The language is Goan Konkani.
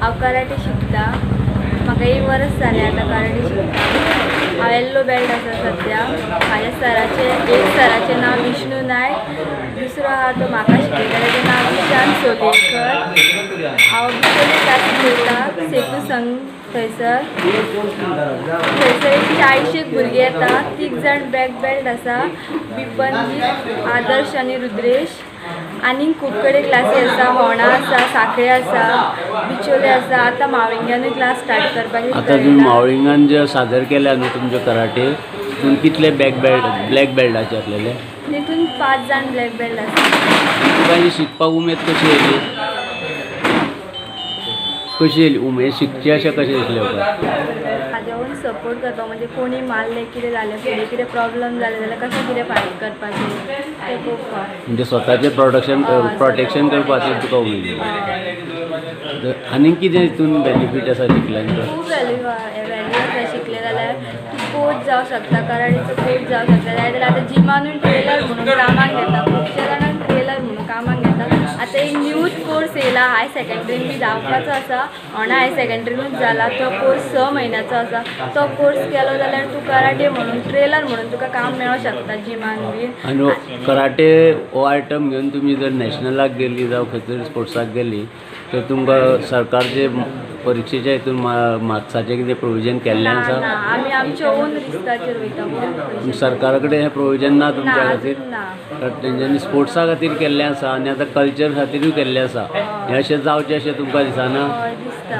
हांव कराटे शिकता. म्हाका एक वर्स जालें आतां कराटे शिकता. हांव येल्लो बेल्ट आसा सद्या. म्हाज्या सराचें, एक सराचें नांव विष्णू नायक, दुसरो आहा तो म्हाका शिकयता तेजें नांव विशांत सोलयेकर. हांव बिचोले क्लासीक वयता, सेतू संघ. थंयसर थंयसर एक 40 भुरगीं येता. 3 जाण ब्लॅक बेल्ट आसा, बिपनजीत, आदर्श आनी रुद्रेश. आनीक खूब कडेन क्लासी आसा, होणा आसा, साखळे आसा, बिचोले आसा. आतां मावळिंग्यानूय क्लास स्टार्ट करपाची. आतां तुमी मावळिंगान जे सादर केल्या न्हू तुमचे कराटे, तितून कितले बॅक बेल्ट ब्लॅक बेल्टाचे आसलेले? तितून 5 जाण ब्लॅक बेल्ट आसा. तुका ही शिकपाक उमेद कशी येयली? कशी येयली उमेद शिकची अशें कशें दिसलें तुका? म्हाज्या ओन सपोर्ट करपाक, म्हणजे कोणी मारलें कितें जालें फुडें कितें प्रॉब्लम जालें जाल्यार कशें कितें फायट करपाचें तें पळोवपाक. म्हणजे स्वताचें प्रोडक्शन प्रोटेक्शन करपा खातीर तुका उमेद येयली. आनीक कितें हितून बेनिफीट आसा शिकल्यान? खूब वेल्यू वेल्यू आसा. शिकलें जाल्यार तूं कोच जावं शकता, कराटेचो कोच जावं शकता. जाय जाल्यार आतां जिमानूय ट्रेनर म्हणून कामाक घेता, खुबशे जाणांक ट्रेनर म्हणून कामाक घेता. आतां एक न्यूज कोर्स येयला हाय सेकेंडरीन बी जावपाचो आसा, होणा हाय सेकेंडरीनूच जाला. तो कोर्स 6 म्हयन्याचो आसा. तो कोर्स केलो जाल्यार तूं कराटे म्हणून ट्रेनर म्हणून तुका काम मेळोंक शकता जिमान बीन. आनी कराटे हो आयटम घेवन तुमी जर नॅशनलाक गेली जावं खंय तरी स्पोर्ट्साक गेली तर तुमकां सरकारचे परिक्षेच्या हितून मार्क्साचें कितें प्रोविजन केल्लें आसा? ना, आमी आमच्या ओन रिस्काचेर वयता. सरकारा कडेन हें प्रोविजन ना तुमच्या खातीर? ना. तेंच्यांनी स्पोर्ट्सा खातीर केल्लें आसा आनी आतां कल्चर खातीरूय केल्लें आसा. हें अशें जावचें अशें तुमकां दिसना? हय, दिसता.